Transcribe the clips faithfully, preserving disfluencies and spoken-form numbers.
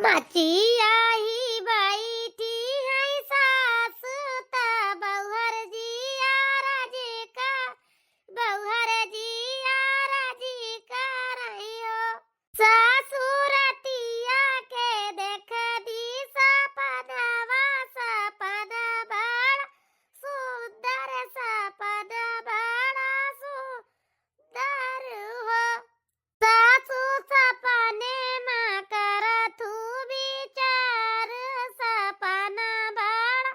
मचिया ही बैठी है सासु त बउहर जियारा जी का, बउहर जियारा जी का रही हो। सासु रतिया के देख दी सपनवा, सपना बड़ा सुंदर, सपना बड़ा सुंदर हो। सासु सपने मा करत हूँ विचार, सपना बड़ा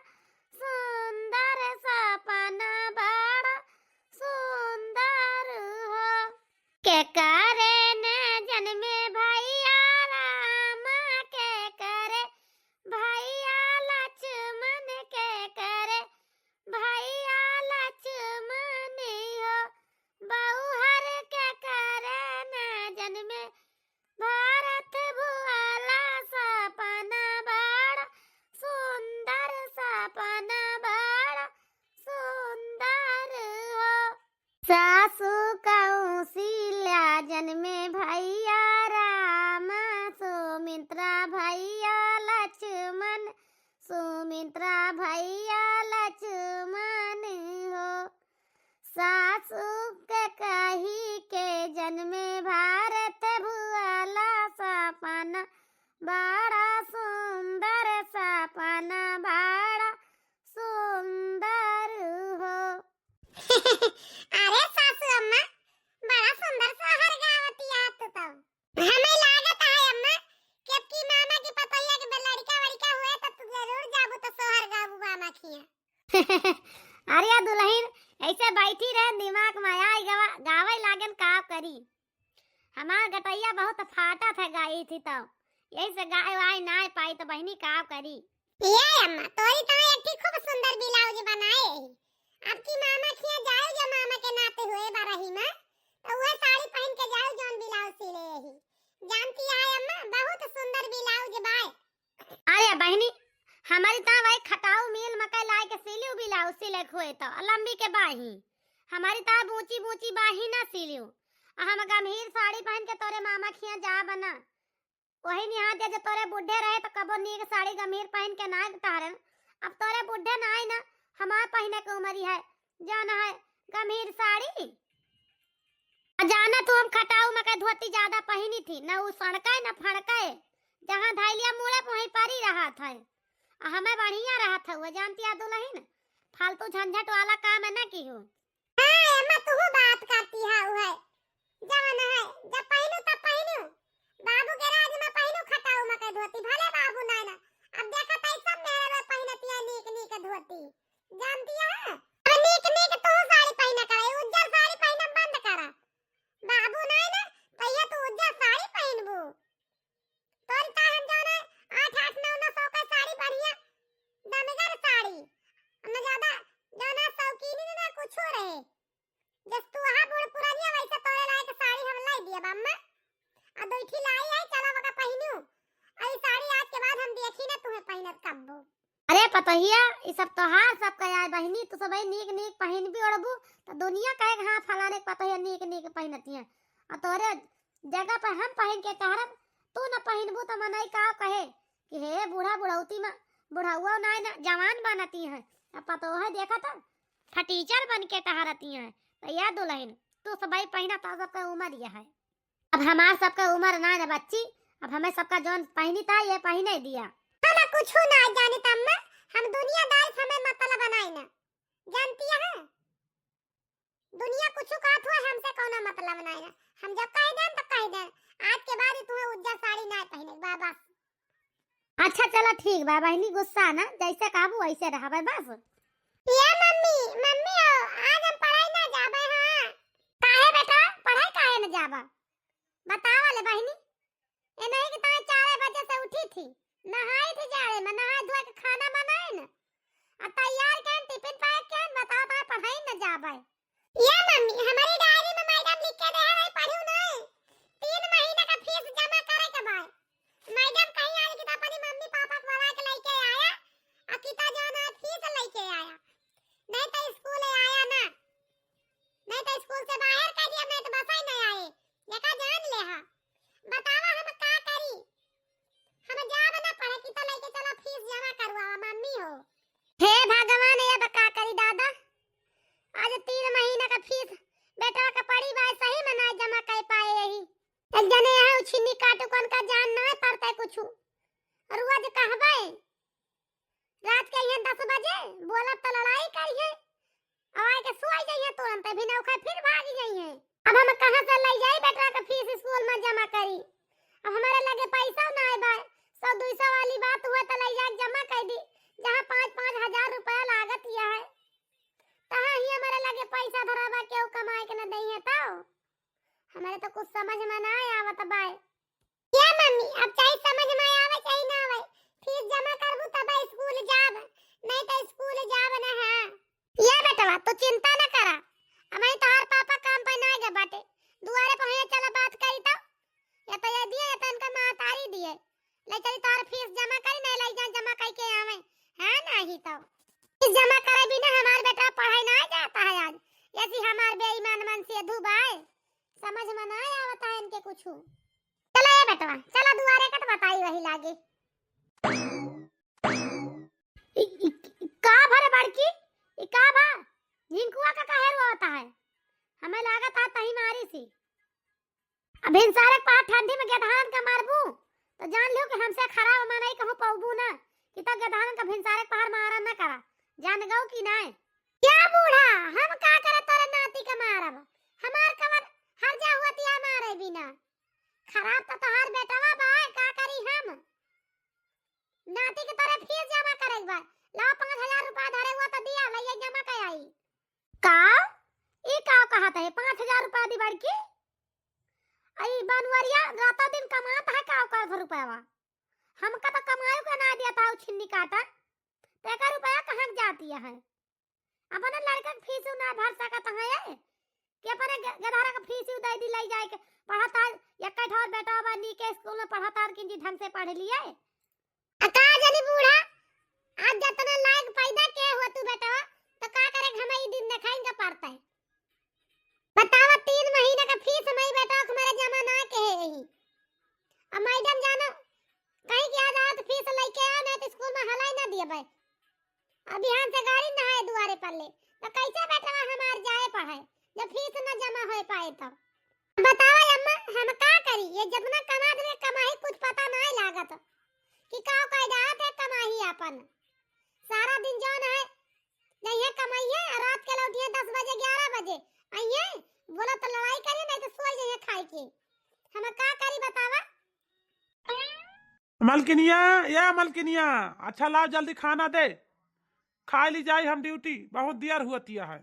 सुंदर, सपना बड़ा सुंदर हो। के करे न जन्मे भैया राम, के करे भैया लक्ष्मण, के करे भैया लक्ष्मण हो। बउहर के करे न जन्मे भरत भुआला, सपना बड़ा सुंदर, सपना बड़ा सुंदर हो। सासु कौशिल्या जन्मे भैया राम, सुमित्रा भैया लक्ष्मण, सुमित्रा भैया लक्ष्मण हो। सासु के कही के जन्मे भरत भुआला, सपना बड़ा सुंदर, सपना बड़ा सुंदर हो। अरे सासु अम्मा, बड़ा सुंदर सोहर गावतिया तू तो। हमें लागत है अम्मा कि अब की मामा की पतोहिया के लड़का वड़का हुए तो तू जरूर जाबू तो सोहर गाबू मामा खिया। अरे दुलहिन, ऐसे बैठी रहे, दिमाग मा आई गवा, गावे लागन का करी। हमार गटैया बहुत फाटत है गाई थी तो, यही से गाय वाय नाय पाई तो बहिनी का करी। ये अम्मा, तोरी तो एक ठे खूब सुंदर ब्लाउज बनाए ही। अब की मामा खिया जाए जो मामा के नाते हुए बरही मा, तो वह साड़ी पहन के जाए जौन ब्लाउज सिले ही। जानती है अम्मा, बहुत सुंदर ब्लाउज बाय। अरे बहिनी, हमारी ता वही खटाऊ मिल मकई लाए के सिलियो ब्लाउज सिले हुए तो, आ लंबी के बाही। हमारी ता बूची बूची बाही ना सिलियो। आ हम गम्हीर साड़ी पहन के तोरे मामा खिया जा बना। वही निहा दे जो तोरे बुढ़े रहे तो कबो नीक साड़ी गम्हीर पहन के ना टहरन। अब तोरे बुढ़े ना आई ना, हमार पहने के उमरी है, जाना है गम्हीर साड़ी। आ जाना तू हम खटाऊ मकई धोती ज्यादा पहिनी थी, न उ सड़के न फड़के, जहाँ धैलिया मुड़े वहीं परी रहत है। आ हमें बढ़िया रहत है, वो जानती है दुलहिन, फालतू झंझट वाला काम है ना की हो। हाँ, अम्मा तू बात करती है, वो है, जवन है, जब पहिनू तब पहिनू, बाबू के राज मा पहिनू खटाऊ मकई धोती, भले बाबू ना ना, अब देखा तई सब मेरे रो पहिनती है नीक नीक धोती, जानती है? अब नीक नीक तू साड़ी पहिना करे, उज्जर साड़ी पहिना बंद करा। बाबू नाय ना, तैया तू उज्जर साड़ी पहिनबू। तोरी ता हम जौन है, आठ आठ नौ नौ सौ का साड़ी बढ़िया, दमगर साड़ी। न ज्यादा, जौन है, शौकीनी न ना कुछो रहे। जस तू आहा बूढ़ पुरानिया, वैसे तोरे लायक साड़ी हम लाई दिया, अम्मा। आ दो ठी लाई है, चला वका पहिनू। आ ई साड़ी आज के बाद हम देखी ना तुम्हें पहिनत कब्बो। अरे पतोहिया, ई सब तोहार सब कया है बहिनी, तू सब नीक नीक पहिनबी ओढ़बू, त दुनिया कहे कि हाँ फलाने के पतोहिया नीक नीक पहिनती है। आ तोरे जगह पर हम पहिन के टहरब, तू न पहिनबू त मनई का कहे कि हे बूढ़ा बुढ़ौती मा, बुढ़ौआ नाय ना, जवान बनती है। आ पतोह देखा त फटीचर बन के टहरती है। त या दुलहिन, तू सब पहिना, तो सबका उमर यह है। अब हमार सबका उमर ना न बच्ची, अब हमें सबका जौन पहिनी था, ये पहिने दिया। हम कुछु ना जानित अम्मा, हम दुनियादारी से हमें मतलब बनाई ना, जानती है? दुनिया कुछु कहत हुए, हमसे कौनो मतलब नहीं ना। हम जब कह देन तो कह देन, आज के बाद ही तुम्हें उज्जर साड़ी ना पहिने बा, बस। अच्छा चला ठीक बा बहिनी, गुस्सा ना, जैसे कहबू वैसे रहबे बस। ए मम्मी, मम्मी ओ, आज हम पढ़ाई ना जाबे, हाँ। काहे बेटा, पढ़ाई काहे न जाबा? बतावा ले बहिनी, ए नहीं कि ताई चार बजे से उठी थी, नहाई थी जाड़े में, नहाए धोए के खाना बनाए न, आ तैयार के टिफिन पैक के, बतावा ताई पढ़ाई न जाबे। ए मम्मी, हमारी डायरी में मैडम लिख के दे है, पढ़ू नहीं। तीन महीना का फीस जमा करे के बा। मैडम कहीं आए कि तो अपनी मम्मी पापा को बुला के लेके आया, आ किता जाना फीस लेके आया, नहीं तो स्कूल आया ना, नहीं तो स्कूल से बाहर कर दिया, नहीं तो बस ही नहीं आए। देखा जान ले हा, बतावा हम का करी, हम जा कुछ रोज कहबे, रात के अइहें दस बजे, बोलब त लड़ाई करिहें, अउ आइके सोइ जइहें तुरंत, अभी नौखे फिर भागि जइहें। अब हम कहाँ से लइ जाई बेटवा के फीस स्कूल मा जमा करी? अब हमरे लगे पइसा नाहीं बा, सौ दुइ सौ वाली बात हुए त लइ जाइके जमा कइ दी, जहाँ पाँच पाँच हजार रुपया लागत या है, तहाँ ही हमरे लगे पइसा धरा बा, केहू कमाइके न दइहें तउ। हमरे त कुछ समझ मा नाहीं आवत बाय। ए मम्मी, अब चाहे समझ मा आवे चाहे ना आवे, फीस जमा करबू तब स्कूल जाब, नाहीं त स्कूल जाब ना है। ए बेटवा, तू चिंता न करा, अबहीं तोहार पापा काम पे नाहीं गए बाटे, दुआरे पे हैं, चला बात करी तउ, या त ये दिए या त इनका महतारी दिए, लइ चली तोहार फीस जमा करी, नाहीं लइ जा जमा कइके आवे, हाँ नाहीं तउ फीस जमा करे बिना हमार बेटवा पढ़ाई नाहीं जात है आज, ऐसी हमार बेईमान मन से धुबाए, समझ मा नाहीं आवत है इनके कुछ। चला ए बेटवा, चला दुआरे का त बताई वही लागे। इ, इ, इ, का भरे बड़की? इ का भा? झिंकुआ का काहे रोवत है? हमें लागत है तही मारी सी। अब भिनसारे के पहर ठंडी मा गेदहारन का मारबू, त जान लियो कि हमसे खराब मनई कहूँ पउबू ना, कि त गेदहारन का भिनसारे के पहर मारा ना करा। जान गउ कि नाहीं? ए बूढ़ा, हम का करे तोरे नाती का मारब? हमार कवन हर्जा हुअत या मारे बिना? खराब त तोहार बेटवा बा, का करी हम? नाती के तोरे फीस जमा करे के बा। लावा पाँच हजार रुपया धरे हुआ त दिया, लइया जमा कर आई। का? ई का कहत है? पाँच हजार रुपया दी बड़की? आई बनवरिया रातों दिन कमात है का ओकर रुपया? हमका त कमायो के नाहीं दिया था, उ छिन्नी काटा। त एकर रुपया कहाँ के जात है? अपने लड़का के फीस नाहीं भर सकत है, कि अपने ग-, गधारा के फीस दइ दी, लइ जाइके पढ़ाता, एक्कै ठौर बेटवा बा, नीके स्कूल मा पढ़ाता, कि जी ढंग से पढ़ लिए। आ का जानी बूढ़ा, आज जतना लायक पैदा के हुआ तू बेटवा, त का करे, हमें ई दिन देखाइन का पड़ता है। बतावा, तीन महीना का फीस हमारी बेटवा के हमारे जमा ना के है यही। अब मैडम जानो, कहीं कि आज आवत फीस लइके आओ, नाहीं त स्कूल मा हलाई ना दिए भाई। अब बिहान से गाड़ी ना है दुआरे पर ले, त कैसे बेटवा हमार जाए पढ़े, जब फीस ना जमा हो पाए तो? बतावा अम्मा, हम का करी? ये जितना कमा दे कमाई, कुछ पता नाहीं लागत कि का कइ डालत है कमाई आपन। सारा दिन जौन है, जइहें कमाइहें, रात के लौटिहें दस बजे, ग्यारह बजे। अइहें, बोलत त लड़ाई करिहें, नाहीं त सोइ जइहें खाइके। हम का करी बतावा? मलकिनिया, ए मलकिनिया, अच्छा लाव जल्दी खाना दे, खाइ ली जाई हम ड्यूटी, बहुत देर हुअत है।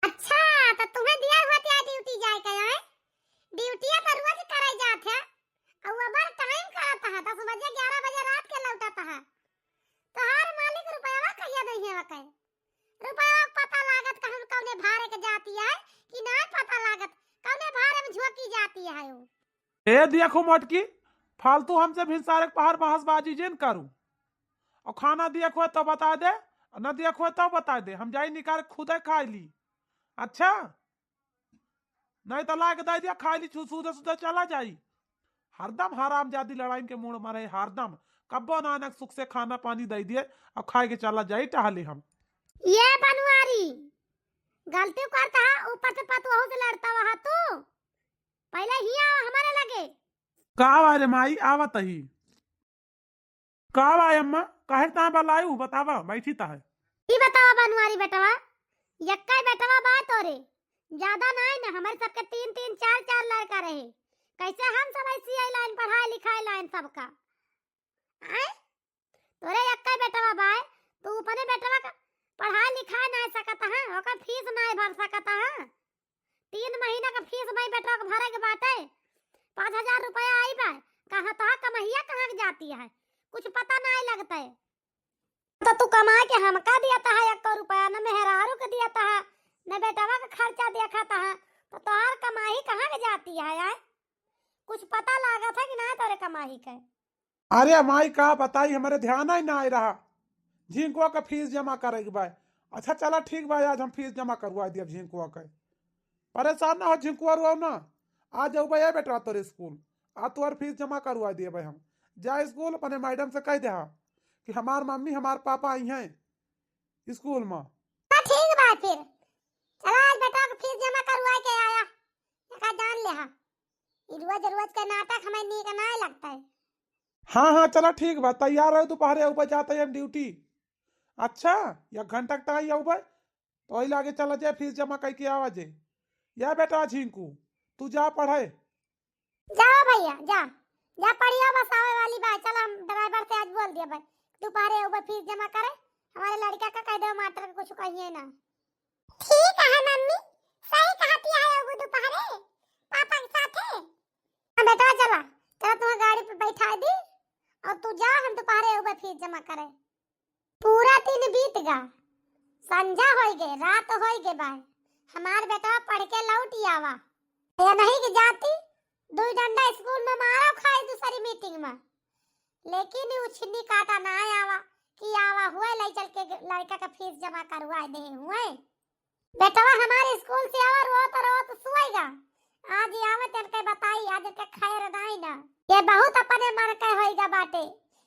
अच्छा, त तुम्हें देर हुअत है ड्यूटी जाए के, हैं? ड्यूटिया त रोज करे जात है, अउ ओवर टाइम करत है, दस बजे, ग्यारह बजे रात के लौटत है। तोहार मालिक रुपयवा कहिया दइहें वके? रुपयवा के पता लागत कहूँ कौने भारे के जाती है कि नाहीं पता लागत, कौने भारे मा झोंकी जाती है उ। ए देखो मोटकी, फालतू हमसे भिनसारे के पहर बहसबाजी जिन करू। अउ खाना दिए के होए तउ बताइ दे, अउ न दिए के होए तउ बताइ दे, हम जाई निकारे खुदे खाइ ली। अच्छा, नाहीं त लाइके दइ दिया, खाइ ली, छू-, सूधे सूधे चला जाई। हरदम हरामजादी लड़ाइन के मूड़ मा रहे, हरदम। कब्बो नानक सुख से खाना पानी दइ दिए, अउ खाइके चला जाई टहले हम। ए बनवारी, गलती करत हा, ऊपर से पतोहू से लड़त हा तू। पहिले हियाँ आवा हमरे लगे। का बा रे माई, आवत ही। का बा अम्मा, काहे ताँ बलायू, बतावा, बैठी ता है। ई बतावा बनवारी बेटवा, यक्कै बेटवा बा तोरे, ज्यादा नाहीं न, हमरे सबके तीन तीन चार चार लड़का रहे, कैसे हम सब ऐसी आई लाइन पढ़ाई लिखाई लाइन सबका, आय? तोरे यक्कै बेटवा बाय, तू अपने बेटवा का पढ़ाई लिखाई नाहीं सकत है, ओकर फीस नाहीं भर सकत है। तीन महीना का फीस भाई बेटवा के भरे के बाटे, पाँच हजार रुपया आई बा, कहाँ तोहार कमहिया कहाँ के जाती है, कुछ पता नाहीं लगते। तो तू कमाइके हमका दियत है एक्को रुपया, न मेहरारू के दियत है, न बेटवा के खर्चा देखत है, तो तोहार कमाई कहाँ के जाती है, आय? कुछ पता लागत है कि नाहीं तोरे कमाई के? अरे माई, का बताई, हमरे ध्यान ही नाहीं रहा। झिंकुआ का फीस जमा करे के बा। अच्छा चला ठीक बा, आज हम फीस जमा करवाइ दियब झिंकुआ के। परेशान न हो झिंकुआ, रोवा न। आ जाउबे ए बेटवा तोरे स्कूल। आ तोर फीस जमा करवाइ दियब हम। जा स्कूल अपने मैडम से कहि देहा कि हमार मम्मी, हमार पापा अइहें स्कूल मा। तो ठीक बा फिर। चला आज बेटवा के फीस जमा करवाइके आया। एका जान लेहा। ई रोज रोज के नाटक हमें नीक नाहीं लगत है। हाँ, हाँ, चला ठीक बा, तैयार रहो, दोपहरे अउबे जात है हम ड्यूटी। अच्छा, एक घंटा के ताई अउबे, तो वही लागे चला जाए, फीस जमा करके आवा जे। या बेटा झिंकू, तू जा पढ़े। जा भैया, जा, जा पढ़िया, बस आवे वाली बा। चल, हम ड्राइवर से आज बोल दिया भाई, दोपहरे अउबे फीस जमा करे, हमारे लड़का का कह दे, मास्टर के कुछ कहिए ना। ठीक है मम्मी, सही कहती है, अउबे दोपहरे पापा के साथे। हाँ बेटा, चला, चला, तुम्हें गाड़ी पे बैठा दी और तू जा, हम दोपहरे अउबे फीस जमा करे। पूरा दिन बीत गा, संझा होई गे, रात होई गे बाय, हमार बेटवा पढ़ के लौट ही आवा। या नहीं कि जाती, दुई डंडा स्कूल में मारो खाए दूसरी मीटिंग में, लेकिन उ छिन्नी काटा ना आवा कि आवा हुए ले चल के लड़का का फीस जमा करवा दे हुए। बेटवा हमारे स्कूल से आवा, रोत रोत सुएगा। आज ही आवत इनके बताई, आज इनके खैर नाई ना। ये बहुत अपने मन के होइगा बाटे।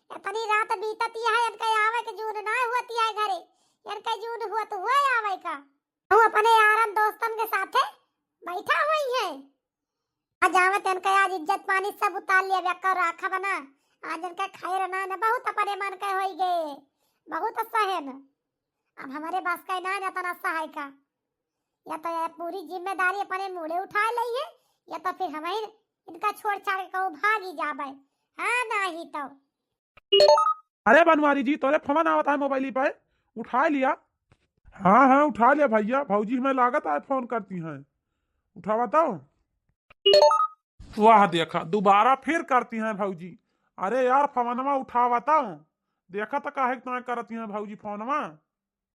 इतनी रात बीतती है, इनके आवे के जून ना हुअती है घरे, इनके जून हुअत हुए आवे का। वो अपने यारन दोस्तन के साथे बैठा हुई है। आज आवत इनके आज इज्जत पानी सब उतार लिया, बेकर राखा बना। आज इनके खैर ना ना, बहुत अपने मन के होई गे, बहुत सहन। अब हमारे बस का ना ना तना सहाय का, या तो ये पूरी जिम्मेदारी अपने मूड़े उठा लई है, या तो फिर हम ही इनका छोड़ छाड़ के कहूँ भागी जाबे। हाँ, नाही तो। अरे बनवारी जी, तोरे फोन आवत है मोबाइल पे, उठा लिया। हाँ, हाँ, उठा लिया भैया, भौजी हमें लागत है फोन करती हैं, उठावा तो। वाह, देखा, दोबारा फिर करती हैं भौजी। अरे यार, फोनवा उठावा तो, देखा तो काहे के तुम्हें करती हैं भौजी फोनवा।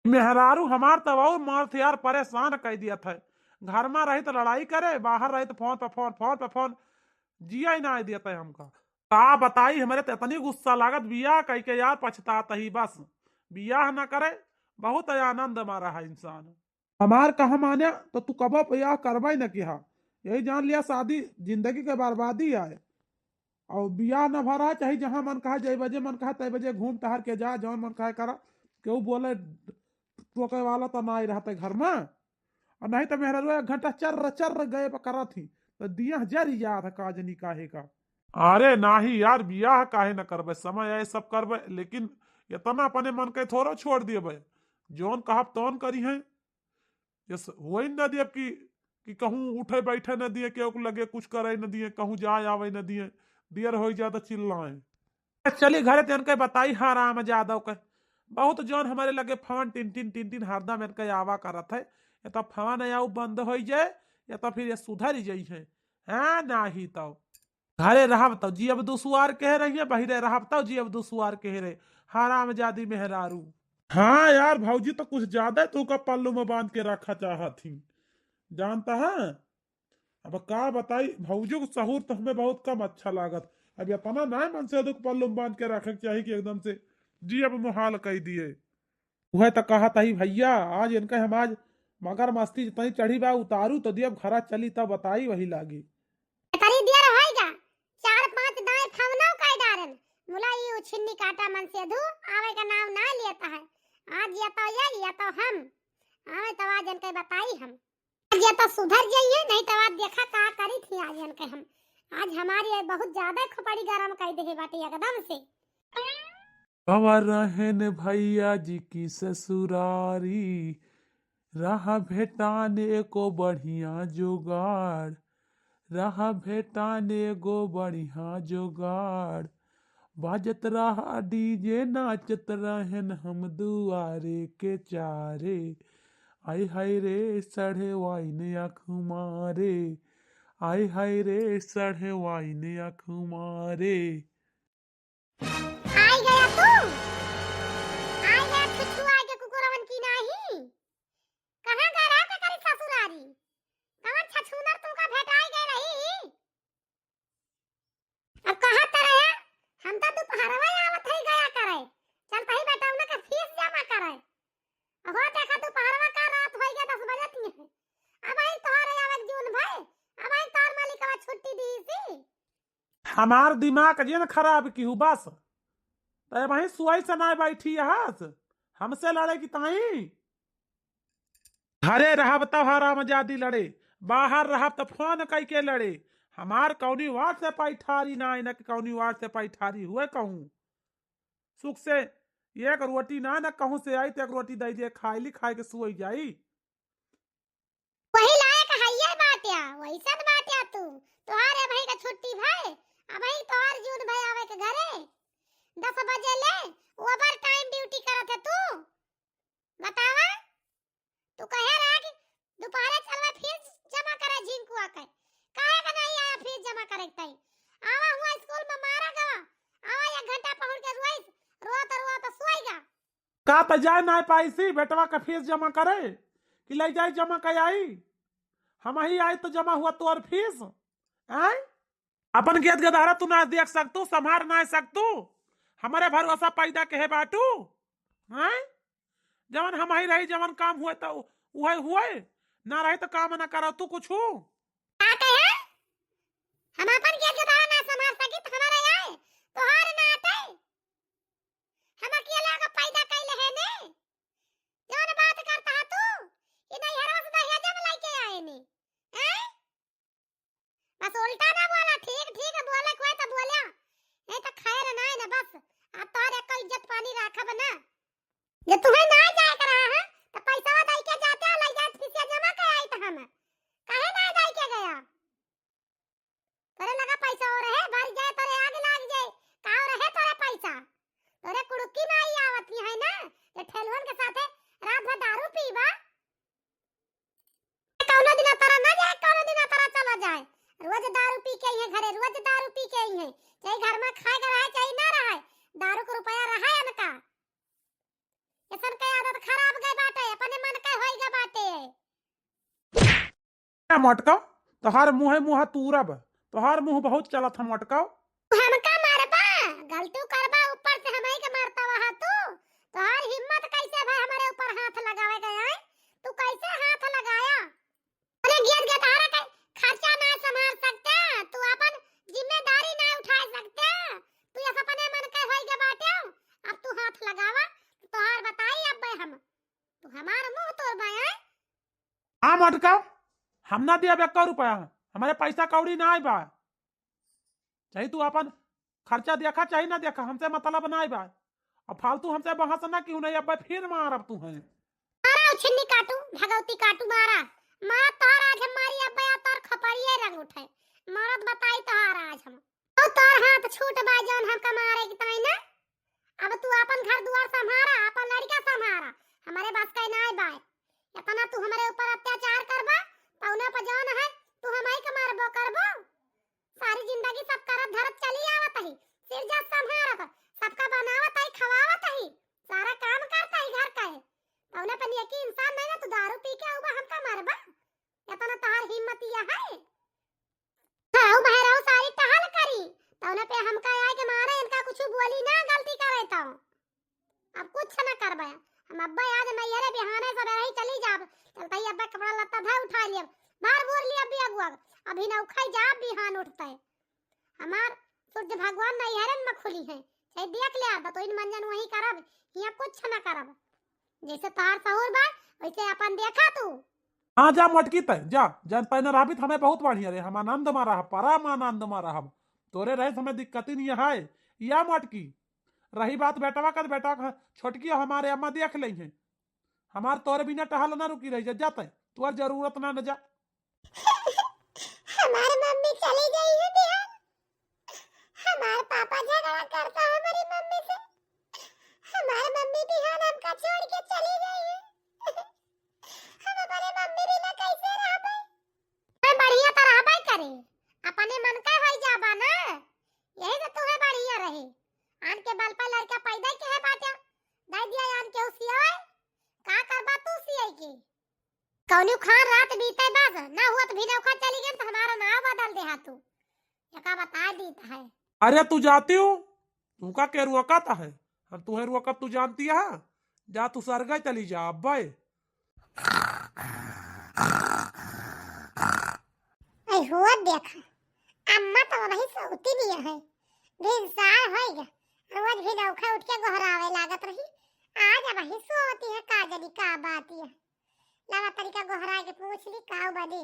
मेहरारू हमार तो और मर्द यार परेशान कर दिया था। घर में रही तो लड़ाई करे, बाहर रही तो फोन पे फोन, फोन पे फोन, जिया ही ना दिया था हमका। का बताई, हमरे तो इतनी गुस्सा लागत बियाह कह के यार, पछतात ही बस। बियाह ना करे, बहुत आनंद में रहा इंसान। हमार कहा माने तो तू कबो बियाह करबे न किहा, यही जान लिया शादी जिंदगी के बर्बादी आए। और बियाह न भरा, चाहे जहाँ मन कहा, जय बजे मन कहा, तय बजे घूम टहर के जा, जौन मन कहा करा, केहू बोले टोके वाला तो ना ही रहते घर में। और नहीं तो मेहररुआ एक घंटा चर्र चर्र गए पर करत ही, तो दिया जर जात है, का जनी काहे का। अरे नाही यार, बियाह काहे न करबे, समय आए सब करबे, लेकिन इतना अपने मन के थोड़ा छोड़ दिए भाई, जौन कहब तौन करी हैं। जस वही न दिए कि, कि कहूँ उठे बैठे न दिए, केहू के लगे कुछ करे न दिए, कहूँ जाए आवे न दिए, दियर हो जाए तो चिल्लाए। चली घरे, तेन के बताई हराम जादव के। बहुत जौन हमारे लगे फोन टिन टिन टिन टिन हरदम इनके आवा करत है। या तो फोन आऊ बंद हो जाए, या तो फिर ये सुधर जाई है। हाँ, नाही तो घरे रहब तो जियब दुसुआर कह रही है, बहिरे रहब तो जियब दुसुआर कह रहे। हराम जादी मेहरारू। हाँ यार, भौजी तो कुछ ज्यादा तू का पल्लू में बांध के रखा चाहत ही, जानता है। अब का बताई, भौजी को सहूर तो हमें बहुत कम अच्छा लागत। अब इतना ना मन से दुख पल्लू में बांध के रखे के चाही कि एकदम से जियब मुहाल कह दिए। वह तो कहत ही भैया, आज इनका हम आज मगर मस्ती जितनी चढ़ी बा उतारू तो दियब, घरा चली तब बताई वही लागी। करी दियर होइगा, चार पांच दाएं फवनौ कइ डारन। मुला ई उछिन्नी काटा मन से धू आवे का नाम ना लेता है। आज या तो ये, या तो हम। आवे तो आज इनके बताई हम। आज या तो सुधर जाइए, नहीं तो आज देखा का करी थी आज इनके हम। आज हमारी ये बहुत ज्यादा खोपड़ी गरम कर दे बाटे एकदम से। गवा रहेन भैया जी की ससुरारी, रहा भेटान एको बढ़िया जोगाड़, रहा भेटान एगो बढ़िया जोगाड़। बाजत रहा डीजे, नाचत रहेन हम दुआरे के चारे। आई हाय रे सढ़े वाइन आँख मारे, आई हाय रे सढ़े वाइन आँख मारे। आई गया तू, आई गया छुछुआ के कुकुरवन की नाही। कहाँ गए रहा तेकरी ससुरारी? कवन छछूनर तुमका भेटाई गए रही? अब कहाँ त रहे? हम तो दोपहरवा आवत ही गया करे। चल तही बेटा उन्हें के फीस जमा करे। हो देखा दोपहरवा का रात होई गया दस बजे तीन। अब आई तोहरे आवे के जून भई। अब आई तोहर मालिकवा छुट्टी दी सी। हमार दिमाग जिन खराब किहू बस। तय वहीं सुआई से ना बैठी हस, हमसे लड़े की ताई। घरे रहब तब हरामजादी लड़े, बाहर रहब त फोन कई के लड़े। हमार कौनी वार से पैठारी ना, न कि कौनी वार से पैठारी हुए कहूँ। सुख से एक रोटी ना, न कहूँ से आई तो एक रोटी दे दे, खाई ली, खाए के सोई जाई। वही लायक हइये बाट्या, वैसन बाट्या तू। तोहार अबही का छुट्टी भय, अबही तोहार जून भय आवे के घरे। दस बजे ले ओवर टाइम ड्यूटी करत है तू। बतावा, तू कहे रहा कि दोपहरे चलवा फीस जमा करे झिंकुआ के, काहे का नहीं आया फीस जमा करे के तई? आवा हुआ स्कूल में मारा गवा, आवा एक घंटा पहुँच के रोइस, रोत रोत सोएगा। का त जाए ना पाइसी बेटवा का फीस जमा करे कि ले जाए जमा के आई? हम ही आई तो जमा हुआ तोर फीस। आय, अपन गेद गदहरा तू ना देख सकतू, संभार ना सकतू, हमरे भरोसा पैदा के है बाटू। हैं? जवन हम ही रही, जवन काम हुए तो उहे हुए, ना रही तो काम ना करो तू कुछ। का कहे? हम अपन गेद गदहरा ना संभार सकी तो हमारे आए, तोहार ना आते। हम अकेला का पैदा कैले है ने, जवन बात करता है तू, कि नैहरवा से दहेज में लेके आए ने। हैं? बस उल्टा ना बोला, ठीक ठीक बोले कोई तो बोला, नहीं तो खैर ना है ना। बस अब तोहर एको इज्जत पानी राखब ना। जे तुम्हें ना जाए के रहा है तो पैसा दे के जाते, ले जाए फीसिया जमा कर आई तो हम काहे ना दे के गया? तोरे लगा पैसा हो रहे, भर जाए तोरे आग लाग जाए, का हो रहे तोरे पैसा? तोरे कुड़ुकी माई आवत ही है ना, ये ठेलवन के साथे रात भर दारू पीबा। कौनो दिन तारा ना जाए, कौनो दिन तारा चला जाए। रोज दारू पी के आई है घरे, रोज दारू पी के आई है। चाहे घर में खाए के रहे, चाहे ना रहे, दारू के रुपया रहे इनका। ऐसन के आदत खराब गए बाटे, अपने मन के होई गए बाटे। ए मोटका, तोहार मुँहे मुँह तूरब, तोहार मुँह बहुत चलत है मोटका। हमका मारबा, गलती करबा, ऊपर से हमही के मारता वहा तू। तोहार हिम्मत कैसे भाई हमारे ऊपर हाथ लगावे गए हैं? तू कैसे हाथ लगाया? अपने गियत गटारा के खर्चा ना संभाल सकते, तू अपन जिम्मेदारी ना उठा सकते, तू ये अपने मन के होई के बाटे, अब तू हाथ लगावा, तोहार बताई अब हम, तू हमार मुँह तोड़बा, हैं? आ मोटका, हम ना दिया एको रुपया, हमारे पैसा कौड़ी ना आइबा। चाहे तू अपन खर्चा देखा, चाहे ना देखा, हमसे मतलब ना आइबा। अब फालतू हमसे बहस ना क्यों नहीं, अब फिर मारब तू है। मारा छिन्नी काटू, भगवती काटू, मारा। मारा तोहर आज हम मारी, अब या तोहर खपड़िए रंग उठे। मरद बताई तोहर आज हम। तो तोहर हाथ छूट बा जौन हमका मारे के ताई ना। अब तू अपन घर दुआर संभारा, अपन लड़का संभारा, हमारे बस का नाय बाय। इतना तू हमारे ऊपर अत्याचार करबा, तौने पर जौन है, तू हमही के मारबो करबो। सारी जिंदगी सब करत धरत चली आवत ही, सिरजत संभारत, सबका बनावत ही, खवावत ही, सारा काम करत ही घर का है। तौने पर नेकी इंसान नहीं ना, तू दारू पी के आउबा हमका मारबा। इतना तोहार हिम्मत यह है? खाऊ बहराऊ सारी टहल करी, तौने पे हमका आए के मारे इनका कुछ बोली ना, गलती करे तो। अब कुछ न करबे, हम अब्बे आज नैहरे बिहाने सबेरे ही चली जाब। चलते ही अब्बे कपड़ा लत्ता धर उठा लियब, भर भूर लियब भी अगुआ, अभी नौखई जाब बिहान उठते। हमार सूरज भगवान नैहरन में खुली है, चाहे देख ले आब, तो इन मंजन वही करब, हियाँ कुछ न करब। जैसे तोहार सहूर बा, वैसे अपन देखा तू। हाँ, जा मोटकी तय, जा, जन तय न रहबी त हमें बहुत बढ़िया रहे, हम आनंद में रहब, परम आनंद में रहब। तोरे रहे से हमें दिक्कत ही नहीं है, या मोटकी। रही बात बेटवा का, बेटवा का छोटकी हमारे अम्मा देख लेइहैं। हमार तोरे बिना टहल ना रुकी रही, जा, जा तय, तोर जरूरत ना, न जा। हमार मम्मी चली गई है बिहान। हमार पापा झगड़ा करता हमारी मम्मी से। हमार मम्मी बिहान हमका छोड़ के चली गई है। हम अपने मम्मी बिना कैसे रहबे? मैं बढ़िया तो रहबे करे, अपने मन का होई जाबा ना, यही से तुम्हें बढ़िया रहे। आन के बल पर लड़का पैदा के है बाटा, दे दिया आन के सियाए, का करबा तू सियाई के? कौनो खान रात बीते बस, ना हुआ तो भिनौखा चली गई तो हमारा नाव बदल दे हा तू। एका बता दीत है। अरे तू जाती हूँ, तू का के रोकत है? हम तुहे रोकब तू जानती है? जा तू सरगा चली जा अब्बे। ऐ हुआ देखा, अम्मा तो वही सोती नहीं है, भिनसार होइगा, रोज भिनौखा उठ के गोहरावे लागत रही, आज वही सोती है, का जानी का बात है। लावा तनिका गोहरा के पूछ ली, काऊ बनी?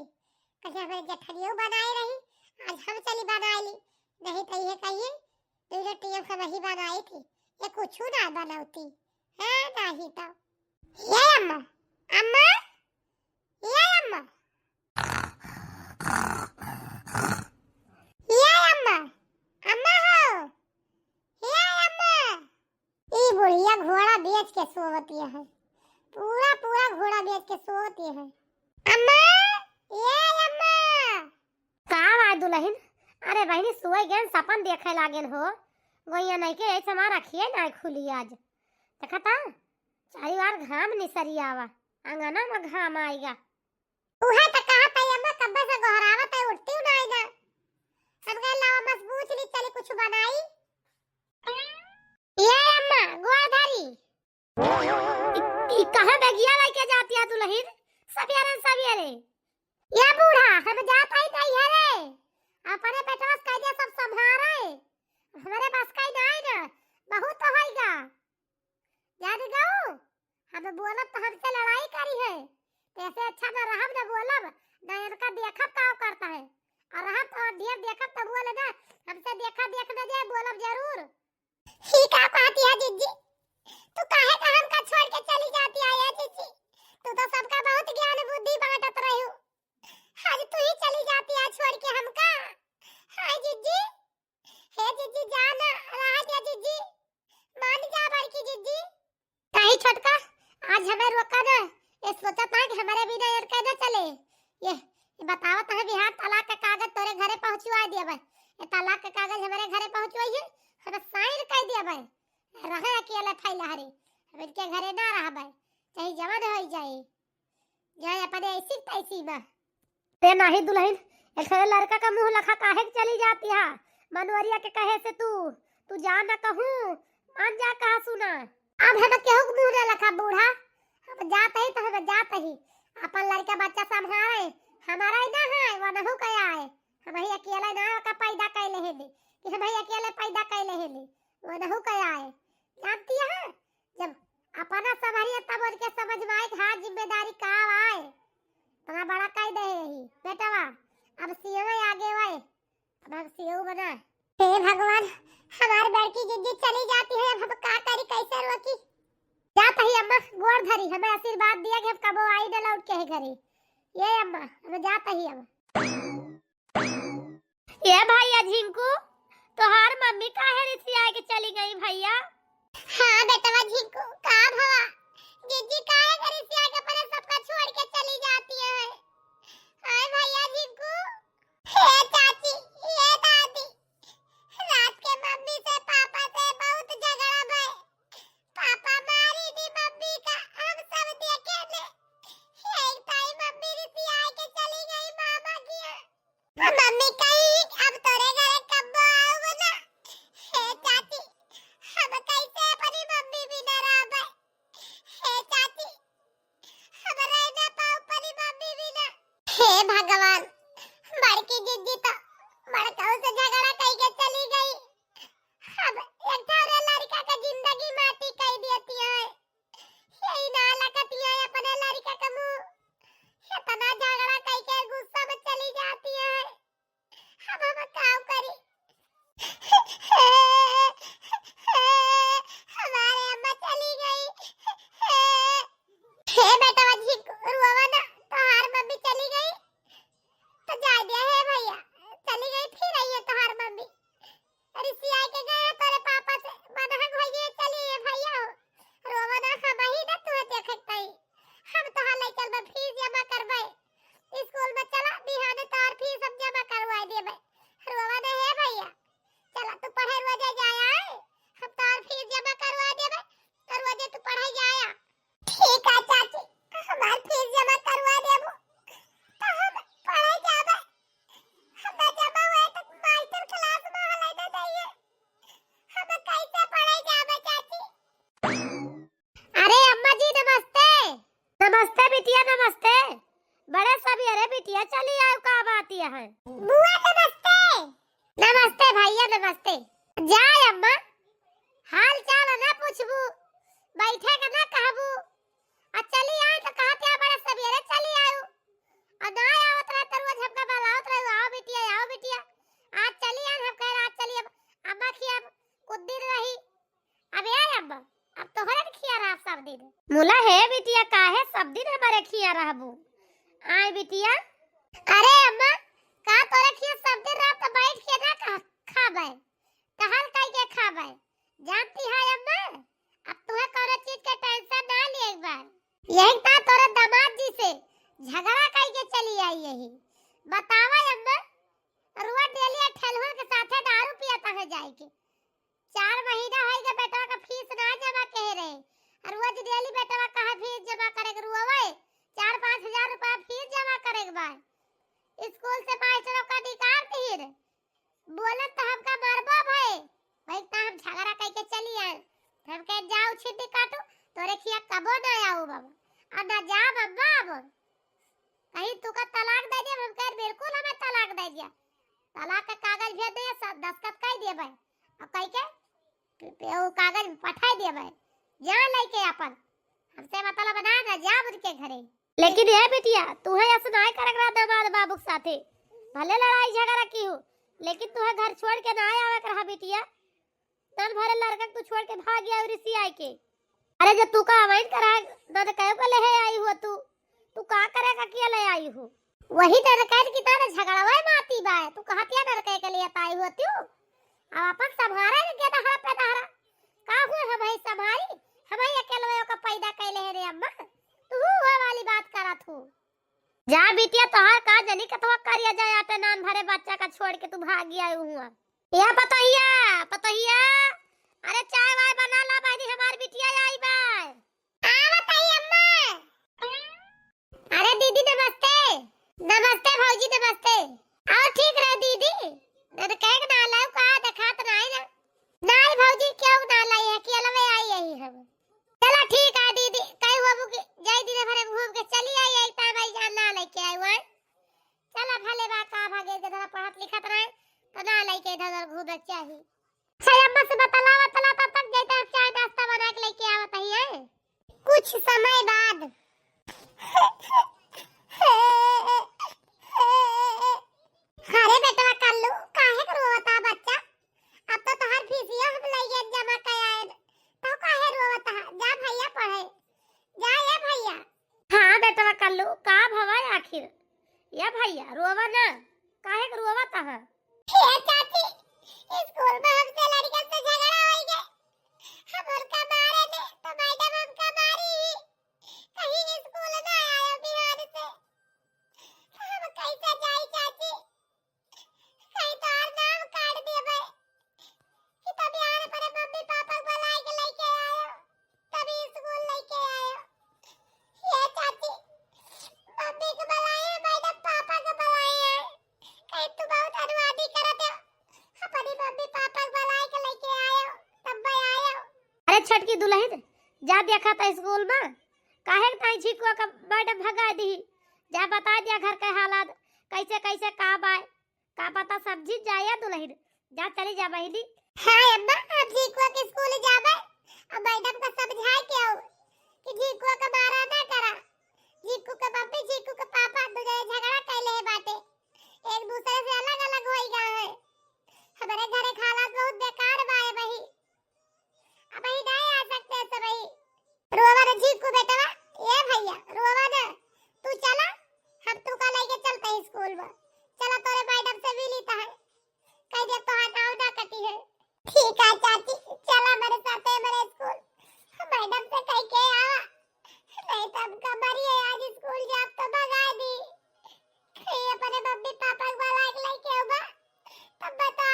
कहे हमरे जेठनियो बनाए रही, आज हम चली बनाई ली, नहीं तो ये कहिए, "दो रोटी हम ही बनाई थी, ये कुछ ना बनौती है, नहीं तो।" ये अम्मा, अम्मा, ये अम्मा, ये अम्मा, अम्मा हो, ये अम्मा। ई बुढ़िया घोड़ा बेच के सोवती है, पूरा पूरा घोड़ा बेच के सोवती है। अम्मा, ये अम्मा। का बा दुलहिन? अरे बहिनी, सोए गेन, सपन देखे लागेन हो। गोइया नहीं के ऐसे हमार अखिए ना खुली आज। देखा था, चारी बार घाम निसरी आवा, अंगना में घाम आएगा। उहे त कहत हई अम्मा, कब्बे से गोहरावत है, उठती ना आई ना। हम कहे लावा बस पूछ ली, चली कुछ बनाई। ये अम्मा, गोड़ धरी। ई, ई कहाँ बेगिया लेके जाती है दुलहिन? सवेरे सवेरे। ये बूढ़ा, हम जात हई नैहरे। अपने बेटवा से कह दिया सब संभारे। हमरे बस का ही ना है ना, बहुत तो होइगा। जान गऊ, हम बोलब तो हमसे लड़ाई करी है, तो ऐसे अच्छा ना रहब ना बोलब, ना इनका देखब का करता है, और रहब तो ढेर देखब तो बोले ना, हमसे देखा देख न जाए, बोलब जरूर। ठीक है कहती है जिज्जी, तू काहे का हमका छोड़ के चली जाती है ये जिज्जी, तू तो सबका बहुत ज्ञान बुद्धि बांटत रही हो, आज तू ही चली जाती है छोड़ के हमका। हाय जिज्जी, हे जिज्जी, जा ना, रहा जा जिज्जी, मान जा बड़की जिज्जी। काहे छोटका, आज हमें रोका ना, ये सोचत ना कि हमारे बिना इनके ना चले। ये, ये बतावत है बिहार तलाक के कागज तोरे घरे पहुँचवा दिया भाई, ये तलाक के कागज हमारे घरे पहुँचवाई है, हम साइन कर दिया भाई, रहे अकेले फैला हरे, हम इनके घरे ना रह भाई, चाहे जवन हो जाए। जाए अपने ऐसी तैसी बा। ते नाही दुलहिन, एक ठे लड़का का मुँह लखा काहे के चली जाती है? मनोहरिया के कहे से तू, तू जा ना कहूँ, मान जा कहा सुना। अब हम केहू के मुँह ना लखा बूढ़ा, हम जात ही तो हम जात ही, अपन लड़का बच्चा संभारे, हमारा ही ना है, वो नहु कया है, हम ही अकेले ना का पैदा कैले है कि हम ही अकेले पैदा कैले है, वो नहु कया है, जानती है? जब अपना संभरिया तब उनके समझ में आए कि हाँ, जिम्मेदारी का आए। इतना बड़ा कह दे यही बेटवा, अब सीएम आगे वाए, अब हम सीएम बना। हे भगवान, हमार बड़की जिज्जी चली जाती है, अब हम का करी, कैसे रोकी? जात ही अम्मा, गोड़ धरी, हमें आशीर्वाद दिया कि हम कबो आई न लौट के है घरे। ये अम्मा, हम जात ही अब। ए भैया झिंकू, तोहार मम्मी काहे रिसिया के चली गई भैया? हाँ बेटवा झिंकू, का भवा? जिज्जी काहे के रिसिया के अपने सबका छोड़ के चली जाती है? हाय भैया झिंकू। हे चाची, ये दादी, रात के मम्मी से पापा से बहुत झगड़ा भय। पापा मारी दी मम्मी का, हम सब देखे ले। एक ताई मम्मी रिसिया के चली गई मामा की यहाँ। मम्मी कही, "अब तोरे घरे कब्बो आउब ना।" हे चाची, हम कैसे अपनी मम्मी बिना रहबे? हे चाची, हम रह ना पाउब अपनी मम्मी बिना। हे भगवान, बड़की जिज्जी तो बड़काऊ से झगड़ा कई के चली गई। अब एक ठो लड़का का जिंदगी माटी कई देती है। यही ना लगती है अपने लड़का का मुँह। इतना झगड़ा कई के गुस्सा में चली जाती है। अब हम काउ करी? हमारे अम्मा चली गई। हे बेटवा झिंकू, रोवा ना, तोहार मम्मी चली गई तो जाए दे। हे भैया, चली गई फिर आई है तोहार मम्मी। रिसिया के गए तोरे पापा से, मनहंग होइए, चलिए भैया हो। रोवा ना, हम ही ना तुहे देखे ताई। हम तोहार लइकन में फीस जमा करबे। स्कूल में चला, बिहाने तोहार फीस हम जमा करवाए देबे। रोवा ना हे भैया, चला तू पढ़े रोजे जाया है, हम तोहार फीस जमा करवाए देबे, तो रोजे तू पढ़े जाया। ठीक है चाची, हमार फीस जमा करवा देबो, तो हम पढ़े जाबे। हम ना जमा हुए तो मास्टर क्लास में हले ना जाइए, हम कैसे पढ़े जाबे चाची? अरे अम्मा जी नमस्ते। नमस्ते बिटिया नमस्ते। बड़े सवेरे बिटिया चली आयो, का बात यह है? बुआ नमस्ते। नमस्ते भैया नमस्ते। जाए अम्मा, हाल चाल ना पूछबू, बैठे के ना कहबू, आ चली आए तो कहत या बड़े सवेरे चली आयो, आ ना आवत रहे तो रोज हमका बलावत रहे, "आओ बिटिया, आओ बिटिया।" अब तोहरे खिया रहब सब दिन। मुला, हे बिटिया, काहे सब दिन हमरे खिया रहबू? आय बिटिया। अरे अम्मा, का तोरे खिया सब दिन रहब त बैठ के ना खा-, खाबे, टहल कई के खाबे। जानती है अम्मा, अब तुहे कौनो चीज के tension ना लिए एक बार। यही ता तोरे दामाद जी से झगड़ा कई के चली आई यही। बतावा अम्मा, रुआ डेलिया ठेलहुआ के साथे दारू पियत है जाए के। चार महीना होई गए बेटवा का फीस ना जमा कहे रहे। और रोज डेली बेटवा कहा फीस जमा करे के रुआवे। चार पाँच हजार रुपया फीस जमा करे के बा। स्कूल से मास्टरों का अधिकार नहीं रे। बोलन तो हमका मारबो भाई। भाई ता हम झगड़ा कई के चली आए। हम कहे जाओ छिट्टी काटू, तोरे खिया कबो ना आऊ बाबा। और ना जा बाबा अब। कहीं तू का तलाक दे दिया, हम कहे बिल्कुल हमें तलाक दे दिया। तलाक का कागज भेज दे, स-, दस्तखत कई दिए भाई। और कई के पे-, पे-, वो कागज पठाई दिए भाई। जा लेके अपन, हमसे मतलब ना, ना जा उनके घरे। लेकिन हे बिटिया, तू है ऐसे नाय करक रहा दामाद बाबू के साथे। भले लड़ाई झगड़ा की हो, लेकिन तू है घर छोड़ के ना आवे के रहा बिटिया। तन भरे लड़का के तू छोड़ के भाग गया रिसी आए के। अरे जब तू का अवाइन करा, ना तो कहो को ले है आई हुआ तू। तू का करे का किया ले आई हो? वही डर कर की तारे झगड़वा माती बा। तू कहतिया डर के लिए ताई हुआ तू। अब अपन संभारे के दहरा पे दहरा। का हुए हम भाई संभारी? हम ही अकेलवे ओका पैदा कैले है रे अम्मा। तू हुआ वाली बात करत हूँ। जा बिटिया, तोहार का जनी कतवा करिया जाए, आटे नान भरे बच्चा का छोड़ के तू भाग गया हुआ। या पतोहिया, पतोहिया, अरे चाय वाय बना ला बहनी, हमार बिटिया आई बा। आवत हई अम्मा। अरे दीदी नमस्ते। नमस्ते भौजी नमस्ते। और ठीक रहो दीदी। नन कहे के ना लाऊ का देखात ना है ना। नाई भौजी क्यों ना लाई है कि अलवे आई यही हम। चला ठीक है दीदी, कई बाबू की जाई दिन भरे घूम के चली आई, आई ता भाई जान ना लेके आई हुआ। चला भले बा का भागे जरा पढ़त लिखत रहे तो ना लेके इधर उधर घूमे के चाही। अच्छा अम्मा से बतला बतला तब तक जाते हम चाय नाश्ता बना के लेके आवत ही है। कुछ समय बाद। अरे बेटवा कल्लू, काहे के रोवता बच्चा? अब तो तोहार फीसिया हम लइके जमा कयाए, तो काहे रोवता? जा भैया पढ़े, जा ये भैया। हाँ बेटवा कल्लू, का भवा आखिर? या भैया रोवा ना, काहे के रोवता है? हे चाची, स्कूल में हमसे लड़कन से झगड़ा होई गए। हम उनका मारे ने तो मैडम हमका मारी ही। कहीं स्कूल ना आया बिहान से। हम कैसे जाई चाची? कहीं तोहार नाम काट देबे कि तब यार अपने मम्मी पापा को बुलाए के लेके आयो, तभी स्कूल लेके आयो। ये चाची, मम्मी को बुलाए, मैडम पापा को बुलाए हैं। कहीं तू बहुत अनवादी करत हो, अपनी मम्मी पापा को बुलाए के लेके आयो, तब मैं आयो। अरे छोटकी दुल्हन, जा देखा था स्कूल में, काहे के ताई झिकुआ का मैडम भगा दी। जा बता दिया घर के हालात, कैसे कैसे का बाय, का पता समझी जाए दुल्हन। जा चली जा बहिनी। हाँ अम्मा, अब झिकुआ के स्कूल जाबे, अब मैडम का समझाए के आओ कि झिकुआ का मारा ना करा। झिकू के मम्मी, झिकू के पापा दुनो झगड़ा कैले है बाटे, एक दूसरे से अलग अलग होई गए हैं। हमारे घरे के हालात बहुत बेकार बाए बही। अबही नाहीं आ सकते सबही। रोवा न झिकू बेटवा, ए भैया, रोवा न। तू चला, हम तू का लेके चलते हैं स्कूल में। चला तोरे मैडम से मिली तो है। कह दे तोहार नाव ना कटी है। ठीक है चाची, चला मेरे साथे मेरे स्कूल। मैडम से कह के आवा। नहीं तो हमका मरिए आज स्कूल जाब तो भगा दी। कहीं अपने मम्मी पापा के बुला के लेके आवा। तब बता।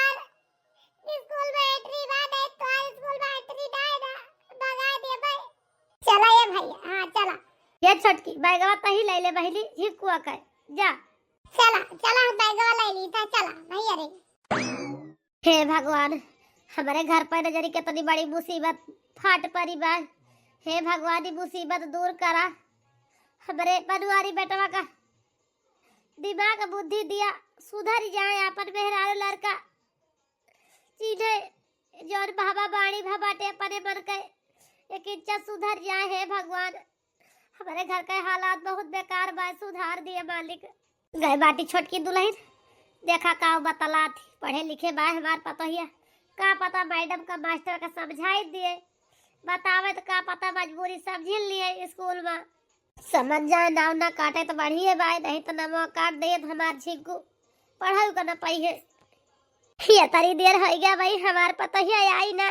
स्कूल में एंट्री बा, नहीं तो आज स्कूल में एंट्री ना है ना, भगा दे भाई। चला ये भैया, हाँ चला। ये छोटकी, बैगवा तही ले ले बहिनी, झिकुआ के, जा। चला, चला, हम बैगवा ले ली था, चला भैया रे। हे भगवान, हमरे घर पर नजरी कितनी बड़ी मुसीबत फाट पड़ी बा। हे भगवान, ई मुसीबत दूर करा। हमरे बनवारी बेटवा का दिमाग बुद्धि दिया, सुधर जाए, आपन मेहरारू लड़का चीन्हे, जौन भावा बाड़ी भा बाटे अपने मन के, एक इंचा सुधर जाए। हे भगवान, हमरे घर के हालात बहुत बेकार बा, सुधार दिए मालिक। गए बाटी छोटकी दुल्हन, देखा का बतलात, पढ़े लिखे बा हमार पतोहिया, का पता मैडम का मास्टर का समझाई दिए, बतावे त का पता मजबूरी समझिन लिए स्कूल मा। समझ जाए, नाव ना काटे त बढ़िए बाय, नहीं त नमवा काट दे त हमार झिंकू पढ़ाई का ना पाई है। ये तरी देर हो गया भाई, हमार पतोहिया आई ना,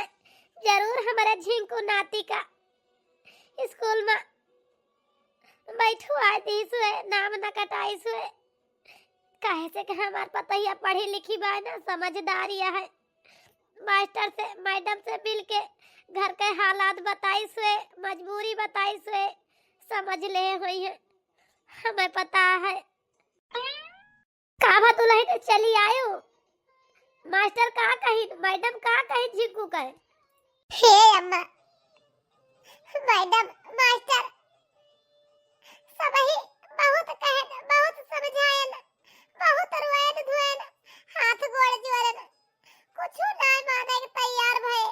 जरूर हमारे झिंकू नाती का स्कूल मा बैठवाए दीस हुए, नाम न कटाइस हुए। काहे से कि हमार पतोहिया पढ़ी लिखी बाय ना, समझदार या है। मास्टर से, मैडम से मिल के घर के हालात बताइस हुए, मजबूरी बताइस हुए, समझ ले होइहैं, हमें पता है। का भा दुलहिन, चली आयो? मास्टर का कहिन, मैडम का कहिन झिंकू के? हे अम्मा, मैडम, मास्टर सबही बहुत कहन, बहुत समझायन, बहुत रोयन धोयन, हाथ गोड़ जोड़न, कुछु नाय माने के तैयार भए।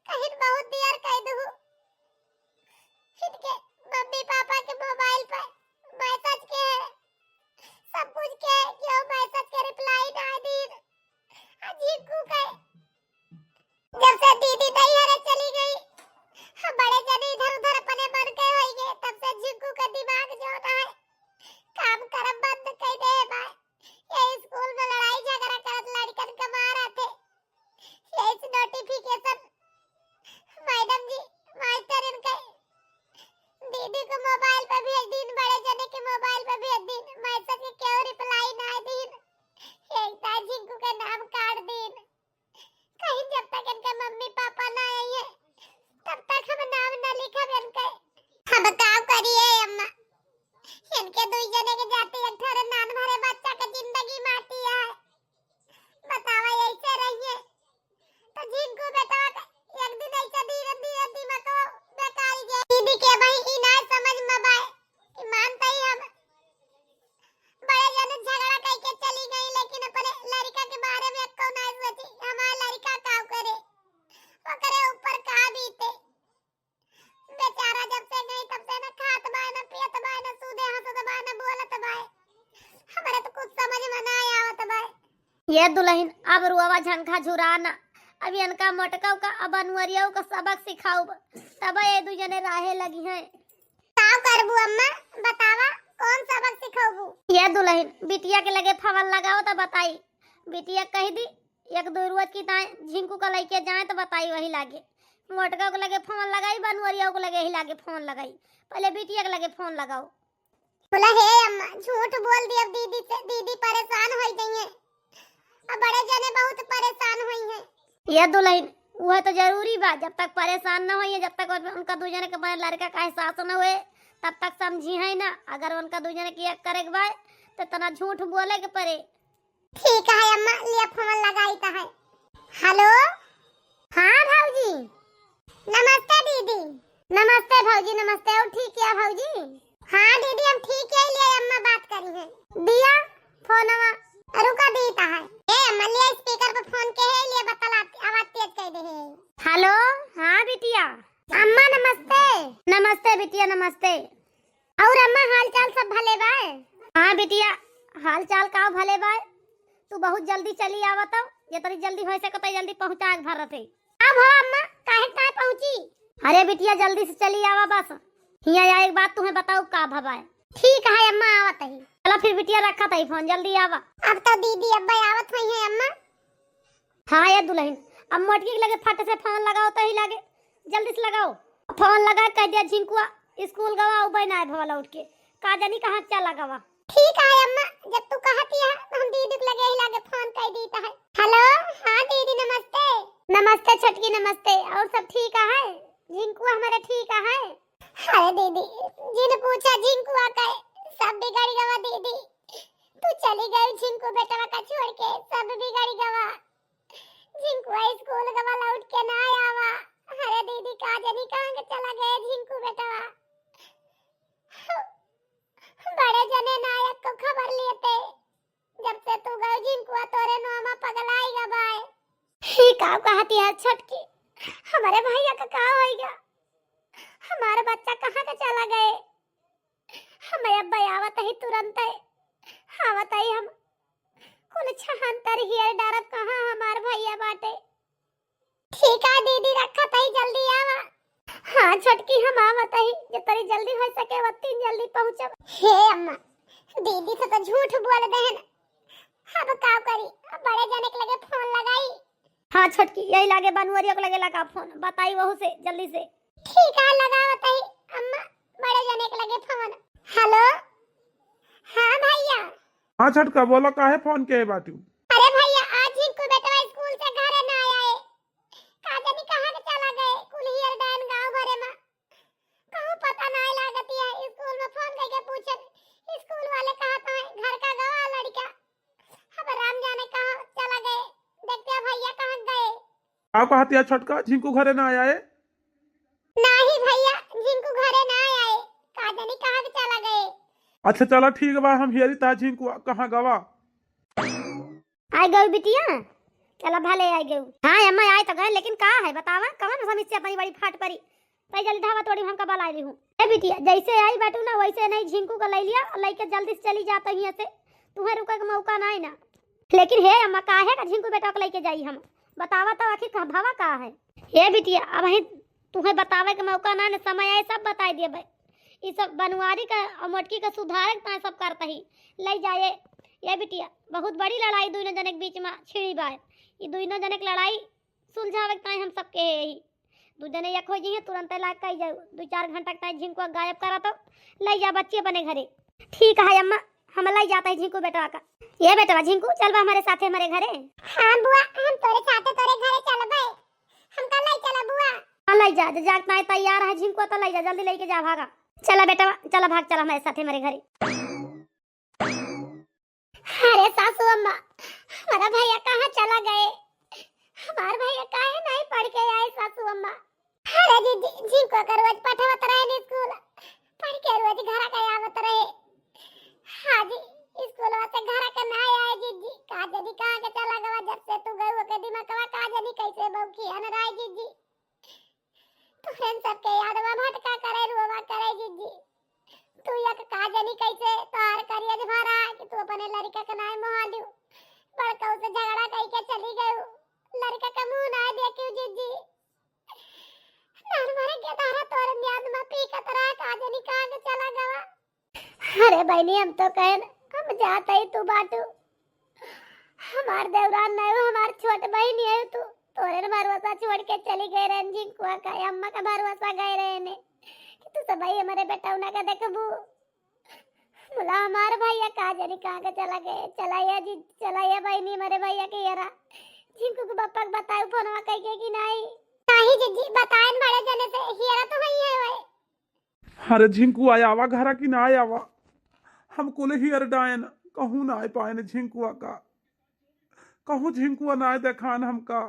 कहिन बहुत दियर कह दू। इनके मम्मी पापा के मोबाइल पर मैसेज के है, सब कुछ के, केहू मैसेज के रिप्लाई ना दीन। आ झिंकू के, जब से दीदी नैहरे चली गई, हम बड़े जने इधर उधर अपने मन के होई गए, तब से झिंकू के दिमाग जो ना है, काम करब बंद कर दे बा। ये स्कूल में लड़ाई झगड़ा करत लड़कन के मारत है। यही से नोटिफिकेशन मैडम जी, मास्टर इनके दीदी के मोबाइल पे भेज दीन, बड़े जने के मोबाइल पे भेज दीन, मैसेज के केहू रिप्लाई ना दीन। एक दाई झिंकू के नाम काट दीन। कहीं जब तक इनके मम्मी पापा ना आई है, तब तक हम नाम ना लिखब इनके। हम का करिए अम्मा, इनके दुई जने के जाते एक ठोरे नान भरे बच्चा के जिंदगी माटी है। बतावा, ऐसे रहिए तो झिंकू बेटवा के एक दिन ऐसे धीरे धीरे दिमाग बेकार जाए। दीदी के भाई ई ना समझ में बाय, ई मानता ही हम बड़े जने झगड़ा कइके चली गई, लेकिन अपने लड़का के बारे में एको ना सोची। हमार लड़का का करे, ओकरे ऊपर का बीते। बेचारा जब से गई तब से न खात बाय, न पियत बाय, न सूदे हंसत बाय, न बोलत बाय। हमरे तो कुछ समझ में ना आवत बाय। ये दुलहिन, अब रुआवा झंखा झुरा ना, अब इनका मोटकऊ का, अब अनुअरियऊ का सबक सिखाउब, तब ये दू जने राहे लगिहैं। का करबू अम्मा, बतावा, कौन सबक सिखौबू? ये दुलहिन, बिटिया के लगे फोन लगाओ त बताई। बिटिया कह दी, एक दो रोज की ताई झिंकू का लइके जाए त बताई वही लागे। मोटका के लगे फोन लगाई, बनुअरिया के लगे ही लागे फोन लगाई। पहले बिटिया के लगे फोन लगाओ। बोला, "हे अम्मा, झूठ बोल दी अब दीदी से, दीदी परेशान होई जइहैं। अब बड़े जने बहुत परेशान होइहैं।" ये दुलहिन, वह तो जरूरी बा, जब तक परेशान न होइहैं, जब तक उन-, उनका दू जने के बने लड़का का एहसास न होए, तब तक समझिहैं ना। अगर उनका दू जने के एक करे के बा, तो तना झूठ बोले के पड़े। ठीक है अम्मा, लिया फोन लगाई त है। हेलो, हाँ भौजी, नमस्ते दीदी। नमस्ते भौजी, नमस्ते। और ठीक है भौजी? हाँ दीदी, हम ठीक है, लिया अम्मा बात करी है। दिया फोनवा, रुका दी त है। ए अम्मा, लिया स्पीकर पे फोन के है, लिया बतला आवाज तेज कर दे है। हेलो, हाँ बिटिया। अम्मा नमस्ते। नमस्ते बिटिया, नमस्ते। और अम्मा, हाल चाल सब भले बाय? हाँ बिटिया, हाल चाल का भले बाय। तू बहुत जल्दी चली आवा तो, जितनी जल्दी हो सके उतनी जल्दी पहुँचा के भरत है। अब हो अम्मा, काहे ताय पहुँची? अरे बिटिया, जल्दी से चली आवा बस। हियाँ आए के बाद तुम्हें बताओ का भवाए। ठीक है अम्मा, आवत ही। चला फिर बिटिया, रखत ही फोन, जल्दी आवा। अब तो दीदी अब्बा आवत होइहैं अम्मा। हाँ ये दुलहिन, अब मोटकी के लगे फट से फोन लगाओ तो ही लागे, जल्दी से लगाओ। फोन लगा कह दिया झिंकुआ स्कूल गवा, उबे ना आए भवा लौट के, का जानी कहाँ चला गवा। ठीक है अम्मा, जब तू कहती है तो हम दीदी के लगे ही लागे फोन कर दी त है। हेलो, हाँ दीदी नमस्ते। नमस्ते छोटकी नमस्ते, और सब ठीक है? झिंकुआ हमारे ठीक है? अरे दीदी, जिन पूछा झिंकुआ का, सब बिगड़ गवा दीदी। तू चली गई झिंकू बेटवा का छोड़ के, सब बिगड़ गवा। झिंकुआ स्कूल गवा लौट के ना आवा। अरे दीदी, का जानी कहाँ के चला गए झिंकू बेटवा। बड़े जने नायक को खबर लेते, जब से तू गए झिंकुआ तोरे नोमा पगलाई गबाए। ही का कहती है छोटकी, हमारे भैया का का होइगा? हमारे बच्चा कहाँ के चला गए? हमें अब आवत ही तुरंत है, आवत ही हम कुल छहन तर हियर डारब कहाँ हमार भैया बाटे। ठीक है दीदी, रखत ही, जल्दी आवा। छोटकी, हम आवत ही, जतनी जल्दी होइ सके, वतनी जल्दी पहुँचब। हे अम्मा, दीदी से तो झूठ बोल देहन। अब का करी, अब बड़े जने के लगे फोन लगाई। हाँ छोटकी, यही लागे बनवरिया के लगे लगा फोन, बताई वहू से जल्दी से। ठीक है, लगावत ही अम्मा, बड़े जने के लगे फोन। हेलो, हाँ भैया। हाँ छोटका, बोलो, काहे फोन के बाटू? अरे भैया, आज झिंकू बेटवा स्कूल से घरे ना आए, का जानी कहाँ के चला गए। कुल हियर डायन गाँव भरे मा, कहूँ पता नाय लागत है। स्कूल में फोन करके पूछन, स्कूल वाले कहत हैं घर का गवा लड़का। अब राम जाने कहाँ चला गए, देखते हैं भैया कहाँ गए। का कहत है छोटका, झिंकू घरे ना आए? नाही भैया, झिंकू घरे ना आए, का जानी कहाँ के चला गए। अच्छा चला ठीक बा, हम हियरी ता झिंकू कहाँ गवा। आइ गउ बिटिया, चला भले आइ गउ। हाँ अम्मा, आइ तो गए, लेकिन का है बतावा, कवन समस्या तनी बड़ी फाट परी, तै जल्दी धावा तोड़ी हमका बलाइ लिहू। ए बिटिया, जैसे आई बाटू ना वैसे नहीं, झिंकू का लइ लिया और लइके जल्दी से चली जात हियाँ से, तुहे रुके के मौका नाई ना। लेकिन हे अम्मा, काहे का झिंकू बेटवा के लइके जाई हम, बतावा तो आखिर का भवा का है? हे बिटिया, अब ही तुहे बतावे के मौका ना, न समय आए सब बताइ देबे। ई सब बनवारी का और मोटकी का सुधारे के ताई सब करत ही। लइ जाए, ये बिटिया, बहुत बड़ी लड़ाई दुइनो जने के बीच में छिड़ी बाय। ई दुइनो जने के लड़ाई सुलझावे के ताई हम सब के ही। दू जने एक होइ जइहें, तुरंते लाग कइ जाऊ। दू चार घंटा के ताई झिंकुआ गायब करा तो लइ जा बच्ची अपने घरे। ठीक है अम्मा, हम लइ जात ही झिंकू बेटवा का। ये बेटवा झिंकू, चल बा हमरे साथे हमरे घरे। हाँ बुआ, हम तोरे साथे तोरे घरे चलबे। हमका लइ चला बुआ। हाँ, लइ जा, जा, जा, ताई तैयार है झिंकुआ, तो लइ जा, जल्दी लइके जा, भागा। चला बेटवा, चला भाग, चला हमरे साथे हमरे घरे। अरे सासू अम्मा, हमारा भैया कहाँ चला गए? हमार भैया काहे नहीं पढ़ के आए सासू अम्मा? अरे जीजी, झिंकुआ का रोज पठवत रहे न स्कूल, पढ़ के रोज घर के आवत रहे। हाँ जी, स्कूलवा से घर के ना आए जीजी, का जानी कहाँ के चला गवा। जब से तू गई ओके दिमागवा का जानी कैसे बौखियान रहे जीजी। तोहरन सबके यादवा भटका करे, रोवा करे जीजी। तू एक का जानी कैसे तोहार करियज भरा कि तू अपने लड़का के नाय मोहालू। बड़कऊ से झगड़ा कई के चली गयू, लड़का के मुंह नाय देखियो जीजी। नान भरे के धारा तोरे न्याद में पीकत रहा, का जानी कहाँ के चला गवा। अरे बहनी, हम तो कहन, हम जात ही तू बाटू। हमार देवरान नहीं हो, हमार छोट बहनी है तू। तोरे न भरोसा छोड़ के चली गए रहन झिंकुआ का, अम्मा का भरोसा गए रहे ने कि तू सबही हमारे बेटौना का देखबू। बोला हमार भैया का जानी कहाँ के चला गए। चला या जी, चला या बहनी, हमारे भैया के हियरा। झिंकू के पापा के बताऊ फोनवा कई के कि नहीं? नहीं जीजी, बताएन बड़े जने से, हियरा तो वही है वही। अरे झिंकुआ आवा घरा कि ना आवा? हम कुल हियर डायन, कहूँ ना आय पायन झिंकुआ का, कहूँ झिंकुआ ना आय देखान हमका।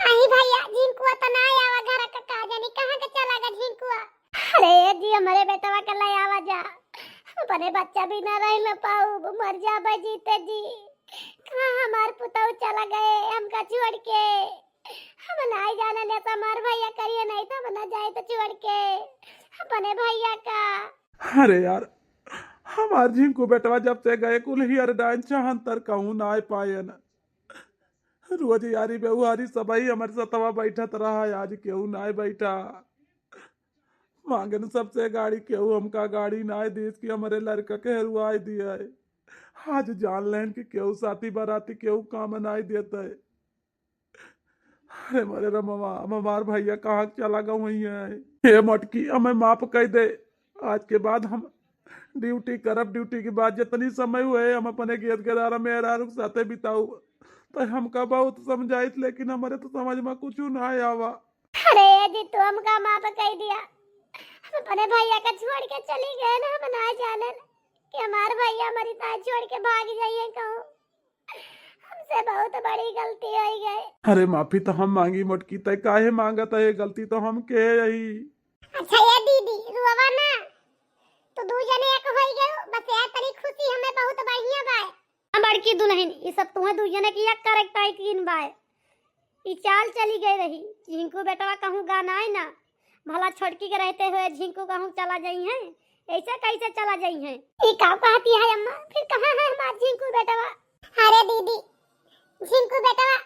आई भैया, झिंकुआ तो ना आवा घरा का, का जानी कहाँ के चला गया झिंकुआ। अरे जी, हमारे बेटवा के ले आवा जा, अपने बच्चा भी ना रह न पाऊ, मर जाबे जीते जी। कहाँ हमार पुतऊ चला गए हमका छोड़ के? हम नाई जाने ले तो हमार भैया करिए नहीं तो हम ना जाए तो छोड़ के अपने भैया का। अरे यार, हमार झिंकू बेटवा जब से गए कुल हियर डाइन चाहन तर कहूँ ना आए पायन। रोज यारी बेवहारी सबही हमारे सतवा बैठत रहा, आज केहू ना आए बैठा। मांगन सबसे गाड़ी, केहू हमका गाड़ी ना दीस कि हमरे लड़का के हरुआई दिया है। आज जान लेन कि केहू साथी बराती केहू काम ना देता है। अरे मोरे रमवा, अब हमार भैया कहाँ चला गवा है? हे मटकी, हमें माफ कर दे। आज के बाद हम ड्यूटी करब, ड्यूटी के बाद जितनी समय हुए हम अपने खेत के दारा में मेहरारू के साथे बिताऊ। तो हमका बहुत समझाइत, लेकिन हमारे तो समझ में कुछ ना आवा। अरे जी, तू हमका माफ कर दिया। हम अपने भैया का छोड़ के चली गए ना, हम ना जाने कि हमार भैया हमारी ताई छोड़ के भाग जाइए कहूँ। हमसे बहुत बड़ी गलती हो गई। अरे माफी तो हम मांगी मोटकी, तय काहे मांगत है? गलती तो हम के यही। अच्छा ये दीदी, रुआवा ना, तो दू जने एक हो गए, बस यार तनी खुशी हमें बहुत बढ़िया बाय। हाँ बड़की दुल्हन, ये सब तुम्हें दू जने की एक करेक्टर की इन बाय। ई चाल चली गई रही, झिंकू बेटवा कहूँ गाना है ना, भला छोटकी के रहते हुए झिंकू कहूँ चला जाई हैं, ऐसे कैसे चला जाई हैं? ई का कहती है अम्मा, फिर कहाँ है हमार झिंकू बेटवा? अरे दीदी, झिंकू बेटवा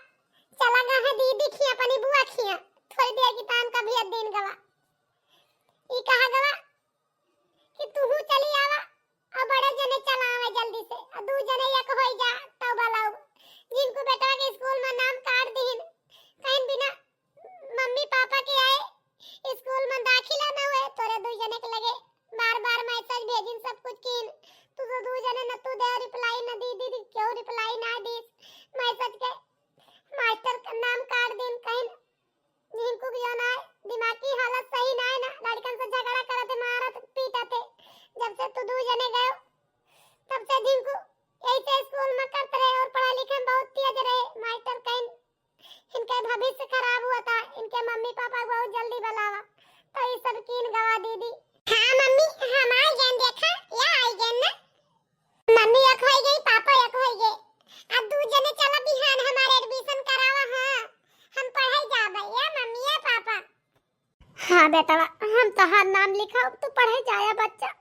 चला गया है दीदी खिया, अपनी बुआ खिया, थोड़ी देर की तान का भी दिन गवा। ई कहा गवा कि तूहू चली आवा और बड़े जने चला आवे जल्दी से, और दू जने एक होई जा, तब भला हो। झिंकू बेटवा के स्कूल में नाम काट दीन, कहीं बिना मम्मी पापा के आए स्कूल में दाखिला न हुए, तोरे दू जने के लगे बार बार मैसेज भेजिन, सब कुछ कीन, तू तो दू जने न तू दे रिप्लाई न दी, दीदी क्यों रिप्लाई ना दीस मैसेज के, मास्टर का नाम काट दीन, कहीं झिंकू की जो ना है, दिमागी हालत सही ना है ना, लड़कन से झगड़ा करत है, मारत पीटत है। जब से तू दू जने गए हो, तब से झिंकू यही से स्कूल में करत रहे और पढ़ाई लिखे में बहुत तेज रहे। मास्टर कहीं इनके भविष्य खराब हुआ था, इनके मम्मी पापा बहुत जल्दी बुलावा, तो ये सब कीन गवा दीदी। हाँ मम्मी, हम आ गए, देखा, या आ गए ना। मम्मी एक होई गई, पापा एक होई गए। अब दू जने चला बिहान हमारे एडमिशन करावा। हाँ, हम पढ़ाई जाबे, या मम्मी या पापा। हाँ बेटवा, हम तोहार नाम लिखाओ, तू पढ़े जाया बच्चा।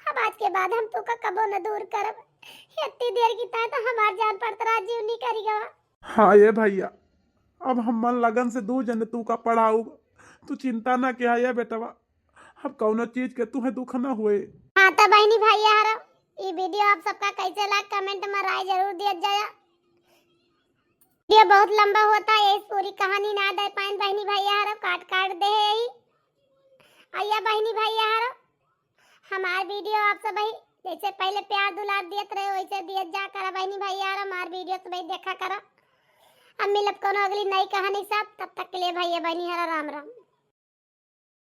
अब आज के बाद हम तू का कबो न दूर करब। इतनी देर की ताय तो हमार जान पड़त रहा, जीव निकरी गवा। हाँ ये भैया, अब हम मन लगन से दू जने तू का पढ़ाऊब, तू चिंता ना किया ये बेटवा। अब कौनो चीज के तुहे दुख न होए। हाँ त बहिनी भैया हरो, ई वीडियो आप सबका कैसे लाग, कमेंट में राय जरूर दिया जाया। वीडियो बहुत लंबा होता है, इस पूरी कहानी ना दे पाइन बहिनी भैया हरो, काट काट दे है यही। आइया बहिनी भैया हरो, हमार वीडियो आप सब ही जैसे पहले प्यार दुलार दियत रहे वैसे दियत जा करा बहिनी भैया हरो, हमार वीडियो सब ही देखा करा। अब मिलब कोनो अगली नई कहानी साथ, तब तक के लिए भैया बहिनी हरो राम राम।